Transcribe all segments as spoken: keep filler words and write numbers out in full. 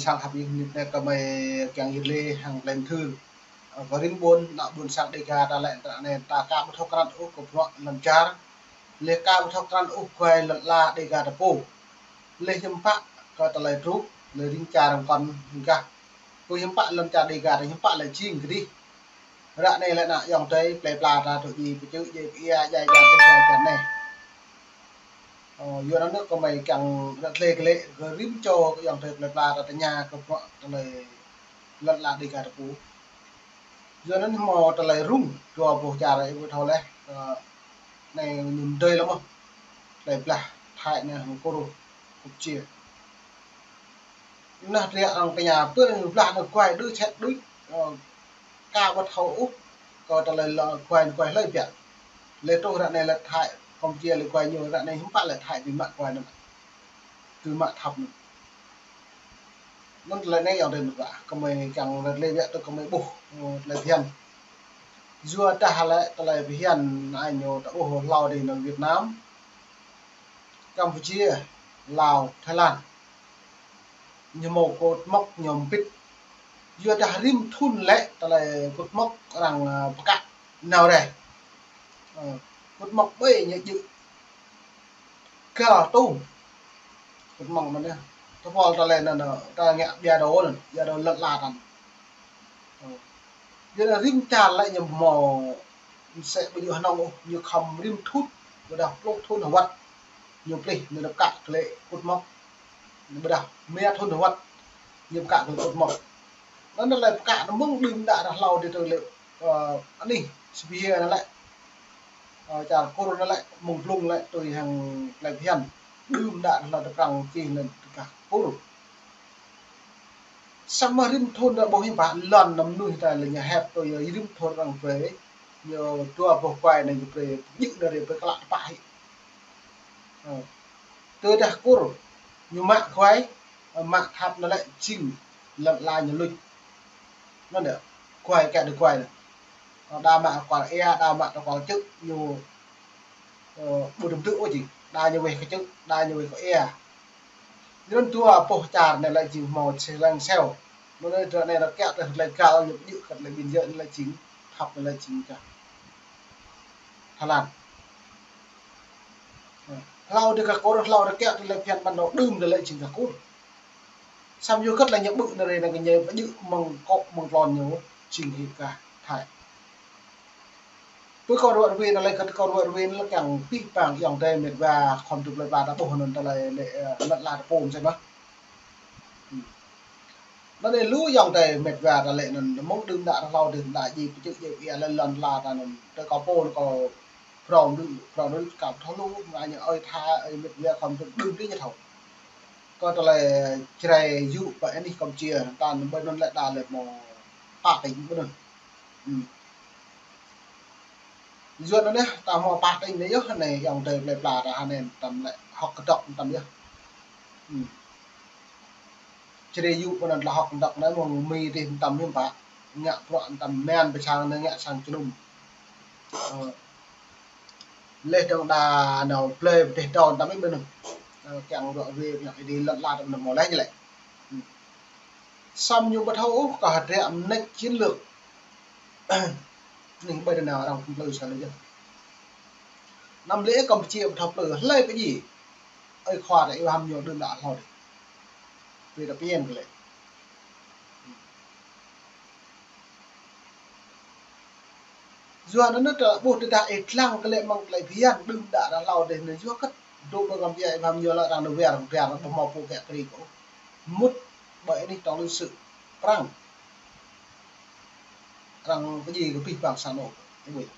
Khăng hăp ih nip ne kơ mơi kiăng yơh lĕ hăng lĕ thư. Ơ, kơ rĭm ƀôn, ană ƀôn sang Dêga ta lĕ, ta anai, ta aka ƀu thâo krăn ôh kơ bruă lŏn čar. Lĕ aka ƀu thâo krăn ôh kuai lŏn ala Dêga ta pô. Lĕ hiư̆m pă kơ tơlơi truh, lĕ ring čar rơ̆ng kŏn hơgah. Kơ hiư̆m pă lŏn čar Dêga ta hiư̆m pă lĕ jing kơdih. Ră anai lĕ ană ayŏng adơi plơi pla ta tŭ ji pơčŭ ji pơia jai jai tih jai jai anai. Ơ, yua anŭn kơ mơi kiăng ră tlê kơ lĕ kơ rĭm čô kơ ayŏng adơi plơi pla ta tơña kơ bruă tơlơi lŏn ala Dêga ta pô. Yua anŭn hmâo tơlơi rŭng dua boh čar ih ƀu thâo leh, ơ, anai ñu mơdơi lăm mơh. Tơlơi blah Thái anai hăng Kur, Campuchia. Anŭn drơi arăng tơña pơ anai blah anŭn kuai đuaĭ sĕt đuaĭ, ơ, aka ƀu thâo ôh kơ tơlơi lŏn kuai anŭn kuai hlơi biă. Lĕ truh ră anai lĕ Thái, Campuchia lĕ kuai ñu ră anai hiư̆m pă lĕ Thái tui mă kuai anŭn. Tui mă thăp anŭn. Anŭn tơlơi anai ayŏng adơi mơ̆n ƀă, kơ mơi kiăng ră tlê biă tŭ kơ mơi ƀuh, ơ, tơlơi phiăn. Yua dah lĕ tơlơi phiăn anai ñu ta ƀuh hlâo dih anŭn Việt Nam, Campuchia, Lào, Thái Lan. Ñu hmâo cột mốc ñu mbĭt. Yua dah rĭm thŭn lĕ tơlơi cột mốc arăng, ơ, pơkă nao rai. Ơ, cột mốc ƀơi ñu djơ̆. Kơ tŭ. Cột mốc anŭn yơh. Tơpul tơlơi anŭn, ơ, ta ngă ƀiă dŏ anŭn, ƀiă dŏ lŏn ala ta anŭn. Ơ. Yua anŭn rĭm čar lĕ ñu hmâo mơsĕ ƀu djơ̆ hơnơ̆ng ôh, ñu khŏm rĭm thŭn, ƀôdah pluh thŭn hơwăt. Ñu plih, ñu pơkă kơ lĕ cột mốc. Ƀôdah mơ̆ng thŭn hơwăt, ñu pơkă kơ lĕ cột mốc. Anŭn tơlơi pơkă anŭn mơ̆ng đưm đă ră hlâo dih tơlơi, ơ, anih, Sibia anŭn lĕ. Ơ, čar Kur anŭn lĕ, mơ̆ng blung lĕ, tui hăng tơlơi phiăn. Đưm đă ră hlâo tơ Prăng čih lĕ tơ gah Kur. Samơ̆ rĭm thŭn ta ƀuh hiư̆m pă lŏn anŭn mơnuih ta lĕ ñu hep tui yơh rĭm thŭn arăng brơi. Ñu dua boh kuai anai ñu brơi djơ̆ anai rai brơi klă tơpă hĭ. Ơ. Tui dah Kur ñu mă kuai, ơ, mă thăp anŭn lĕ jing lŏn ala ñu luč. Anŭn yơh, kuai kơ đơ kuai anŭn. Ơ, đa mă kual ia, đa mă kual čư̆ ñu, ơ, ƀu dŏ dơ̆ ôh jing. Đa ñu weh kơ čư̆, đa ñu weh kơ ia. Anŭn dua boh čar anai lĕ jing hmâo sêh lăng seo. Anŭn anai dua anai rơkâo tơlơi gal ñu djơ̆ kơ tơlơi biên giới anai lĕ jing, thăp anai lĕ jing kơ Thái Lan. Hlâo dih gah Kur, hlâo rơkâo tơlơi phiăn ban đầu đưm tơlơi jing gah Kur. Samơ̆ yua kơ tơlơi ñu ƀu anai rai anŭn kơ ñu pơdjơ̆ mơ̆ng kŏ mơ̆ng tlôn ñu jing hĭ gah Thái. Pơ kâo ruă rơwe anŭn lĕ kơ kâo ruă rơwe anŭn lĕ kiăng pih pang ayŏng adơi met wa khŏm tŭ plơi pla ta ƀuh anŭn tơlơi lĕ, ơ, lŏn ala ta pô mơsĕ mơ̆n. Hmm. Anŭn anai lu ayŏng adơi met wa ta lĕ anŭn mơ̆ng đưm đă ră hlâo dih đa ji pơčŭ ji pơia lĕ lŏn ala ta anŭn tơ kâo pô anŭn kâo prong đưm, prong đưm kâo thâo lu, ngă ñu ơi tha, ơi met wa khŏm tŭ đưm dih ñu thâo. Kơ tơlơi Jrai yŭ pơ anih Campuchia, ta anŭn ƀơi anŭn lĕ đa lĕ hmâo pă tỉnh ƀơi anŭn. Hmm. Yua anŭn yơh, ta hmâo pă tỉnh anai yơh, anai ayŏng adơi plơi pla ta hơnai tăm lĕ hơ̆k kơdŏk tăm yơh. Hmm. Jrai yŭ pơ anŭn lĕ hơ̆k kơdŏk anai mơ̆ng Mi dih tăm hiư̆m pă. Ngă bruă tăm men pơ sang anai ngă sang jơnum. Ơ. Leh dơ̆ng đa nao plơi pơdeh dŏ tăm ih ƀơi anŭn. Ơ, kiăng ruă rơwe, kiăng ih dih lŏn ala tăm anŭn hmâo leh ñu lĕ. Hmm. Samơ̆ ñu ƀu thâo ôh kơ hơdră mơneč chiến lược. Anai ƀơi anai arăng pơplư sa lĕ yơh. Anăm lĕ Campuchia ƀu thâo plư, hlơi pơdjai. Ơi khua ta ih hăm ñu đưm đă hlâo dih. Brơi ta phiăn kơ lĕ. Yua anŭn ta ƀuh tơdah ih lăng kơ lĕ mơ̆ng tơlơi phiăn đưm đă ră hlâo dih anŭn yua kơ dŏ ƀơi Campuchia ih hăm ñu lĕ arăng anŭn wer arăng wer ƀu hmâo pô kiăng kri kơ. Mŭt ƀơi anih tổng lãnh sự Prăng. Arăng pơdjai kơ pih pang sang anôk. Ih ƀuh.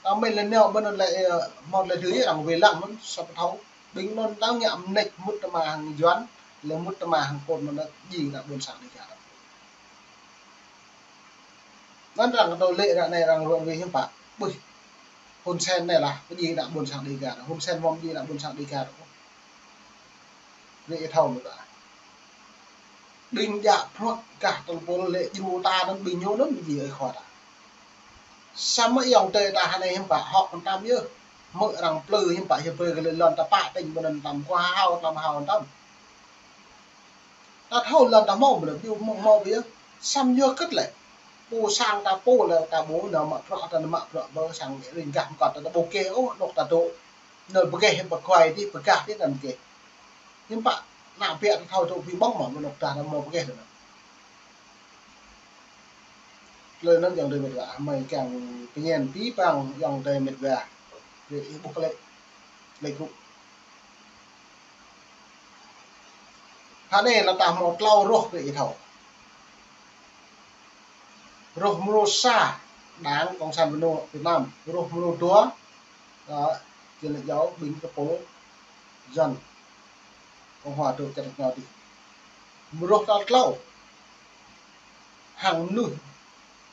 Tơdah mơi lĕ nao ƀơi anŭn lĕ, ơ, hmâo tơlơi dưi arăng wai lăng anŭn sa pơthâo. Ƀing anŭn ta ngă mơneč mŭt tơma hăng Yuan, lĕ mŭt tơma hăng Kur anŭn pơdjai ană ƀôn sang Dêga. Anŭn arăng kơdŏ lĕ ră anai arăng ruă rơwe hiư̆m pă. Ƀuh. Hun Sen anai lah, pơdjai ană ƀôn sang Dêga. Hun Sen hmâo pơdjai ană ƀôn sang Dêga. Rĕ ih thâo mơ̆ ta. Ƀing djă bruă gah tơlơi pôl lĕ djru ta anŭn ƀing ñu anŭn ƀing djai ơi khua ta. Samơ̆ ayŏng adơi ta hơnai hiư̆m pă hơ̆k tăm yơh. Hmư̆ arăng plư hiư̆m pă hiư̆m plư kơ lĕ lŏn ta pă tỉnh ƀơi anŭn tăm kơ hao tăm hao tăm. Ta thâo lŏn ta hmâo, ƀu lĕ ƀu hmâo, hmâo ƀiă. Samơ̆ yua hơget lĕ. Pô sang ta pô lĕ ta ƀu nao mă bruă, ta nao mă bruă ƀơi sang ring gah mơkŏn ta ƀu kê ôh, anŏ ta dŏ. Nao pơgeh pơkơi dih, pơgah dih anŭn kê. Hiư̆m pă ană ƀiă ta thâo dŏ ƀing ƀơ̆ng mơ̆, anŏ ta nao mă pơgeh anŭn. Tơlơi anŭn ayŏng adơi mĕt wa, mơi kiăng pơñen pơpŭ ayŏng adơi mĕt wa. Brơi ih ƀuh klĕ, klĕ gru. Hơnai lĕ ta hmâo klâo rŏh brơi ih thâo. Rŏh mrô sa, Đảng Cộng sản Việt Nam, Việt Nam. Rŏh mrô dua, ơ, Chiến lược giáo, ƀing kơ pô Yuan, Cộng hòa Độc Lập Việt Nam dih. Rŏh tal klâo, hăng mơnuih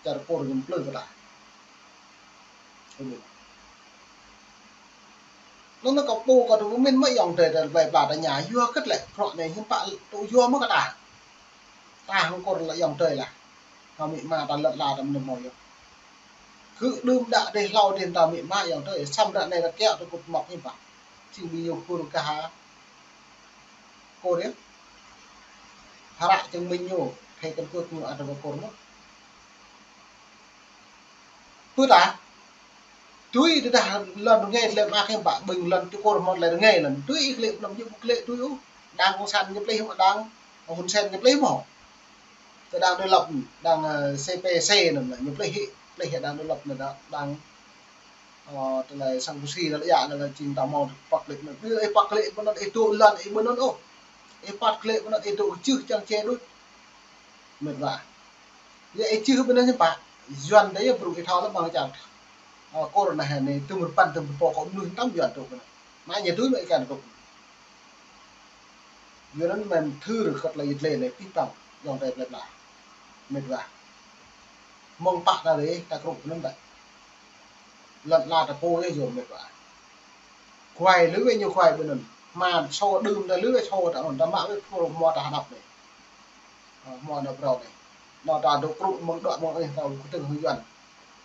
čar Kur ñu plư kơ ta. Anŭn kơ pô kơ tŭ pơmĭn mơ̆ ayŏng adơi, adơi plơi pla ta ña yua hơget lĕ, bruă anai hiư̆m pă tŭ yua mơ̆ kơ ta. Ta hăng Kur lĕ ayŏng adơi lah. Hăng amĭ ama ta lŏn ala ta mơnơ̆ng hmâo yơh. Kơ đưm đă dêh hlâo dêh ta amĭ ama ayŏng adơi, samơ̆ ră anai ta kiaŏ tŭ kŭt mŏk hiư̆m pă. Čing ƀing ñu Kur kơ ha. Kur yơh. Hră chứng minh ñu, thẻ căn cước ñu ăt kơ Kur mơ̆n. Pơ ta, tui tơdah lŏn rơngai tơlơi mơak hiư̆m pă, ƀing lŏn čơkor hmâo tơlơi rơngai lŏn. Tui ih klĕ, pơnăm ƀu klĕ tui ôh. Đảng Cộng sản ñu plih hmâo, Đảng Hun Sen ñu plih hmâo. Tơ Đảng Đối Lập, Đảng, ơ, C P C anŭn ñu plih hĭ, plih hĭ Đảng Đối Lập anŭn Đảng, Đảng, ơ, tơlơi sang Pusi anŭn lĕ yă anŭn lĕ čing ta hmâo păk klĕ anŭn. Ih păk klĕ pơ anŭn ih dŏ lŏn ih ƀu anŭn ôh. Ih păk klĕ pơ anŭn ih dŏ kơ čư̆ čang čê đôč. Mĕt wa. Yua ih čư̆ ƀu anŭn hiư̆m pă. Yuan dih yơh brŭ ih thâo lĕ ƀơ̆ng čar. Ơ, Kur anai hă anai tơm rơpăn tơm pô kơ mơnuih tam Yuan tŭ kơ anai. Mă ñu tui mă ih kăn tŭ. Yuan anŭn mơ̆n thâo kơ tơlơi yit lĕ anai pih păng ayŏng adơi plơi pla. Mĕt wa. Mơ̆ng pă ta rê ta krŭ ƀu anŭn ƀă. Lŏn ala ta pô yơh yua mĕt wa. Kuai lưh wĕ ñu kuai ƀu anŭn. Mă sô đưm ta lưh wĕ sô ta anŭn, ta mă wĕ pô hmua ta hơđăp anai. Ơ, hmua anŏ phrâo anai. Anŏ ta dŏ krŭ mơ̆ng dŏ mơ̆ng anih ta kơtơ̆ng hăng Yuan.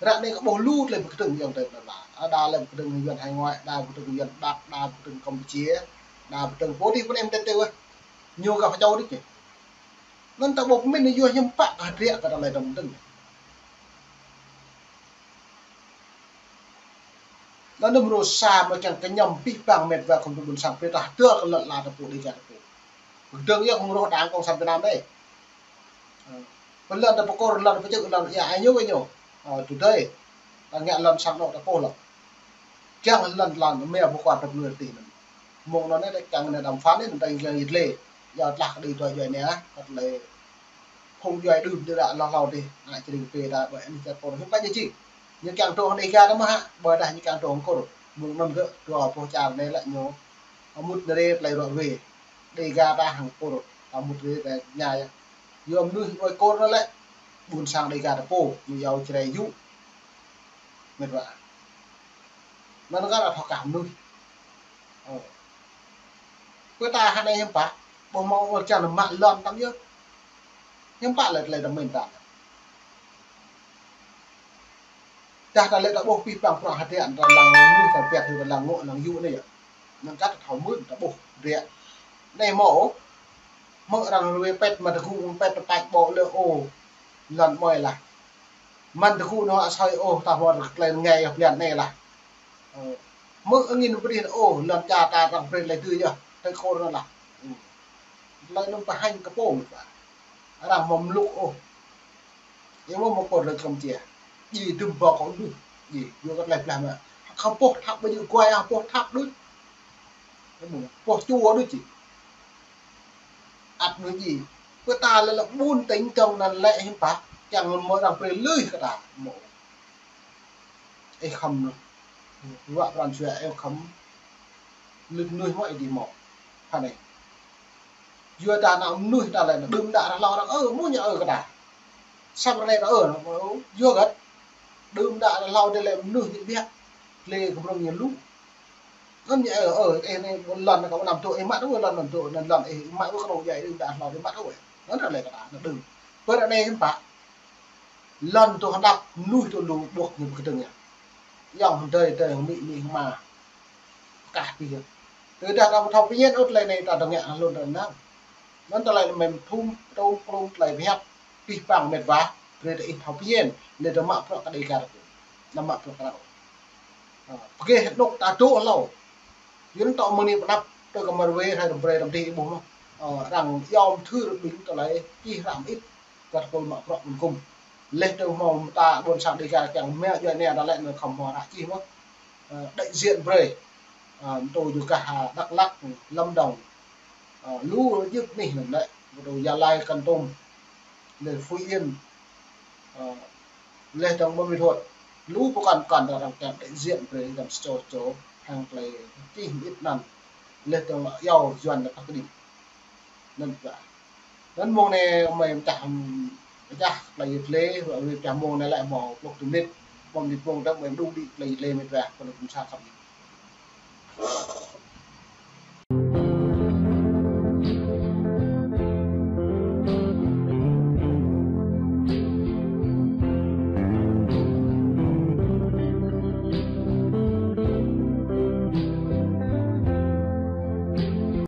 Ră anai kơ ƀuh lu tơlơi pơkơtơ̆ng ayŏng adơi plơi pla. Ơ, đa lĕ pơkơtơ̆ng hăng Yuan hải ngoại, đa pơkơtơ̆ng hăng Yuan Đăk, đa pơkơtơ̆ng Campuchia, đa pơkơtơ̆ng pô dih pơ anai mơ̆n tơ tơ wĕ. Ñu gah pơčô dih čih. Anŭn ta ƀuh pơmĭn yua hiư̆m pă kơ hơdră kơ tơlơi dŏng dơ̆ng. Anŭn mrô sa mơ̆ kiăng kơ ñăm pih păng mĕt wa khŏm tŭ ƀôn sang pơtah tơ kơ lŏn ala ta pô Dêga ta pô. Pơkơdơ̆ng yơh hăng rŏh Đảng Cộng sản Việt Nam dih. Ơ, pơ lŏn ta pơkor lŏn pơčư̆ lŏn ia ai ñu wĕ ñu. Ơ, tui dơi. Ta ngă lŏn sang anŏ ta pô lŏn. Kiăng lŏn lŏn mơ̆ pơkor ta pơlui tih anŭn. Mơ̆ng anŭn anai kiăng anai đàm phán anai anŭn ta kiăng yit lĕ. Yua tlah kơ đĭ dua djuai anai ah. Kơ tơlơi phung djuai đưm dih đă hlâo hlâo dih. Ană čơring pê ta ƀơi anih čar Kur. Hiư̆m pă ñu čih. Ñu kiăng tŭ hăng Dêga ta mơ̆ hă, ƀôdah ñu kiăng tŭ hăng Kur. Mơ̆ng anŭn gơ̆ dua boh čar anai lĕ ñu mŭt nao rai tơlơi ruă ruê. Dêga ta hăng Kur, ta mŭt rai tơlơi ñai yơh. Yua mơnuih ƀơi Kur anŭn lĕ, ƀôn sang Dêga ta pô, ñu iâu Jrai yŭ. Mĕt wa. Anŭn kơ ta thâo kah mơnuih. Ơ. Pơ ta hơnai hiư̆m pă, ƀu hmâo ôh čang mă lŏn tam yơh. Hiư̆m pă lĕ tơlơi ta mĭn ta. Dah ta lĕ ta ƀuh pih păng prŏng hơdră ta lăng mơnuih ta pĕt hyu ta lăng ngŏ lăng yŭ anai yơh. Anŭn kơ ta thâo mưn ta ƀuh hơdră. Anai hmâo, hmâo arăng ruai pĕt mă tơgŭ pĕt tơpač ƀô̆ lĕ ôh. Lŏn mơi lah. Mă tơgŭ anŏ asơi ôh, ta hmâo tơlơi rơngai yơh blan anai lah. Ơ, mơ̆ angĭn pơdih ôh, lŏn čar ta arăng brơi tơlơi tui yơh, tơlơi Kur anŭn lah. Ơ. Tơlơi anŭn pơhañ kơ pô mơ̆n ƀă. Arăng hmâo mlŭk ôh. Yua mơ̆ mơ̆ Kur lĕ kăm čiă. Djai dŭm ƀô̆ kơ đôč. Djai, yua kơ tơlơi blah mă. Khŏm pŏh thap ƀu djơ̆ kuai ah, pŏh thap đôč. Pŏh čua đôč či. Ăt mơ̆ djai. Pơ ta lĕ lĕ ƀun tỉnh dŏng anŭn lĕ hiư̆m pă. Kiăng mơ̆ arăng brơi lui kơ ta mơ̆. Ih khŏm anŭn. Ruă pran jua ih khŏm. Lŭt mơnuih mơ̆ ih dih mơ̆. Hơnai. Yua ta ană mơnuih ta lĕ đưm đă hlâo arăng ơ, mơ̆ ñu ơ kơ ta. Săp rơnai ta ơ, yua hơget. Đưm đă hlâo dih lĕ mơnuih ñu biă. Lĕ kơ prŏng ñu lu. Anŭn ñu ơ, ơ, ih anai lŏn kơ anăm tŭ, ih mă tŭ lŏn anăm tŭ, anŭn lŏn ih mă tŭ kơ rŏ djai đưm đă hlâo dih mă tŭ. Anŭn ră lĕ kơ ta, anŭn đưm. Pơ ră anai hiư̆m pă. Lŏn tŭ hơđăp, mơnuih tŭ lu ƀuh ñu pơkơdơ̆ng yơh. Ayŏng adơi adơi hăng amĭ amĭ hăng ama. Kah pih yơh. Tơdah ta ƀu thâo pơñen ôh tơlơi anai ta dŏ ngă hăng lŏn ta anŭn. Anŭn tơlơi mơ̆ng thŭn, tơlơi klông, tơlơi pơhiăp, pih pang met wa, brơi ta ih thâo pơñen, lĕ ta mă prŏ kơ Dega ta. Ta mă prŏ kơ rao. Ơ, pơkeh anŭk ta dŏ hlâo. Yua anŭn tŏ mơ̆ng anai pơnăp, tơ kơ mơ̆ rơwe, hrơi răm brơi răm dih ih ƀuh mơ̆. Ơ, arăng yom thưr ƀing tơlơi, čih răm ĭt, kơ tơpul mă prŏ ƀun kum. Leh tơ hmâo mơta ƀôn sang Dega kiăng mă djuai ania đa lĕ nơ khŏm hmâo ră čih mơ̆. Ơ, đại diện brơi. Ơ, mơtô yua kah, ơ, Dak Lak, Lâm Đồng. Ơ, lu jưk nih nơ lĕ, mơtô Gia Lai, Kon Tum. Leh Phú Yên. Ơ, leh dong Buôn Ma Thuột. Lu pơkŏn kŏn arăng kiăng đại diện brơi dăm sa čô sa čô, hăng tơlơi čih ĭt anŭn. Leh dong yua Yuan lĕ kah kơđi. Anŭn yơh. Anŭn mông anai mơi pơčah, pơčah tơlơi yơh lĕ, pơčah mông anai lĕ hmâo pluh dua mơnit, hmâo mơnit mông dăm mơi đŭng đĭ tơlơi yơh lĕ met wa, kơ anŭn kŭm sa khăp.